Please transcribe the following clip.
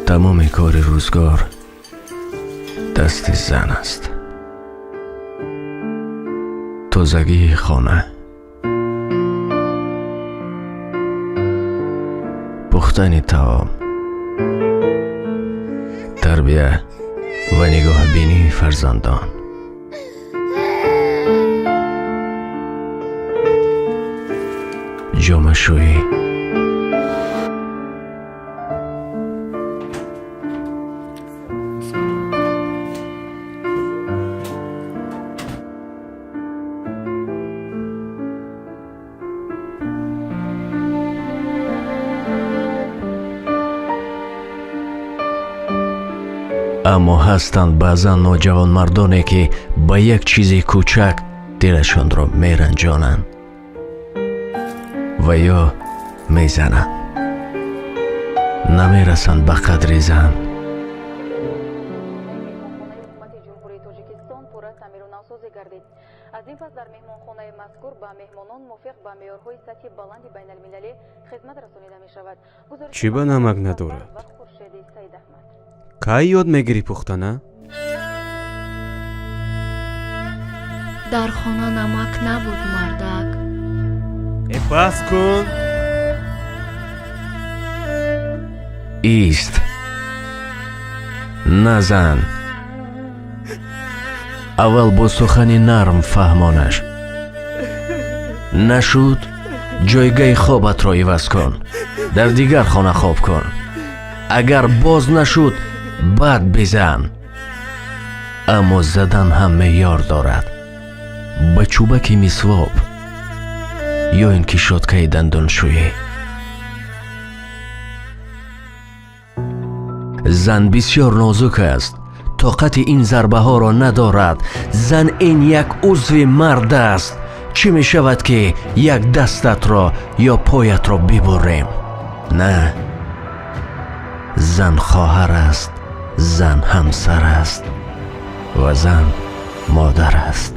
Тамоми кори рӯзгор дасти зан аст. Тозагии хона, пухтани таом, тарбия ва нигоҳбинии фарзандон. Ҷомашӯӣ, аммо ҳастанд баъзан ноҷавонмардоне, ки ба як чизи кӯчак дилашонро меранҷонанд ва ё мезананд, намерасанд ба қадри зан. Меҳмонхонаи Ҳукумати Ҷумҳурии Тоҷикистон пурра таъмиру навсозӣ гардид. Аз ин пас дар меҳмонхонаи мазкур ба меҳмонон мувофиқ ба меъёрҳои сатҳи баланди байналмилалӣ хизмат расонида мешавад. Чӣ ба намак надорад? Кай ёд мегирӣ пухтана? Дар хона намак набуд, мардак. Э, бас кун! Ист, назан. Аввал бо сухани нарм фаҳмонаш. Нашуд, ҷойгаи хобатро иваз кун, дар дигар хона хоб кун. Агар боз нашуд, баъд бизан. Аммо задан ҳам меъёр дорад: ба чӯбаки мисвоб ё ин ки щёткаи дандоншӯӣ. Зан бисёр нозук аст, тоқати ин зарбаҳоро надорад. Зан ин як узви мард аст. Чӣ мешавад, ки як дастатро ё поятро бибурем? На, зан хоҳар аст, зан ҳамсар аст ва зан модар аст.